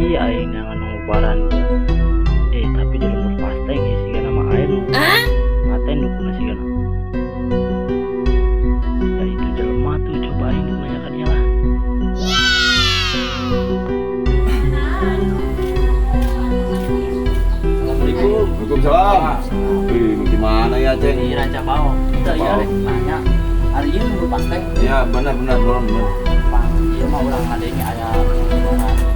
Deui aing neangan ngubaran. Eh, tapi di lembur pasteng ya sigana mah aya nu paten dukuna sigana. Ya itu jelema tuh, coba aing nanya ka dia lah. Assalamualaikum. Waalaikumsalam. Wih, gimana ya, Ceng? Di Rancabaok. Kita ya rek nanya. Ari ieu lembur pasteng? Ya, benar benar benar benar. Pang, ieu mah urang ngadenge aya ngubaran gitu.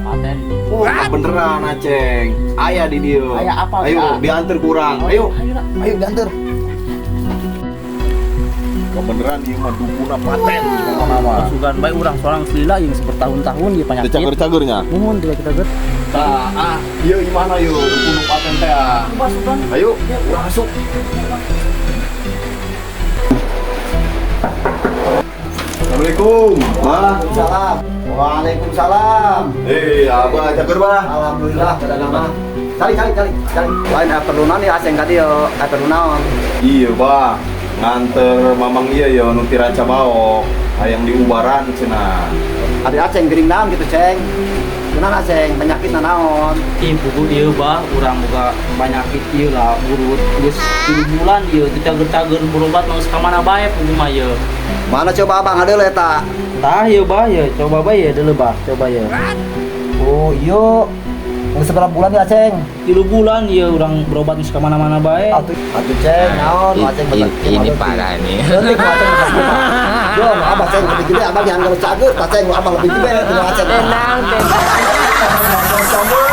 Paten. Oh, beneran, Aceng. Aya di dieu. Aya apa, Ayo, Kak? Diantar kurang. Oh, Ayo. Ayo lah. Ayo diantar. Kebeneran ieu mah dukuna paten pokona mah. Sugan bae urang sorang selila yang bertahun-tahun ieu penyakit. Cager-cagernya. Muhun tidak kita get. Tah, ah, ieu imahna ieu dukun paten teh. Ah. Coba sugan. Ayo, urang masuk. Assalamualaikum. Bah. Waalaikumsalam. Waalaikumsalam. Eh, abah cager bah. Alhamdulillah kada nama. Cari cari cari cari. Lain perlu naon ya Aceng ka dieu, perlu naon? Iya, bah. Nganter mamang iya ya nu ti Rancabaok, hayang diubaran cenah. Ari Aceng gering naon gitu, Ceng? Kunaon Aceng, penyakit naon? Ih, puguh ieu bah, urang boga penyakit ieu lah, burut. Geus 3 bulan ieu teu cager-cager berobat geus ka mana bae puguh mah ieu. Mana coba abang hadeul eta? Tah ieu bah ieu, coba bae ieu deuleu bah, coba ieu. Oh, iya. Geus seberapa bulan ya Aceng? 3 bulan ieu urang berobat geus ka mana-mana bae. Atuh atuh Ceng, naon Aceng Ini parah nih. Leutik Aceng betul. Yo, abah Ceng lebih gede, abah yang kalau cager, Aceng abah lebih gede, tuh Aceng. Tenang, tenang.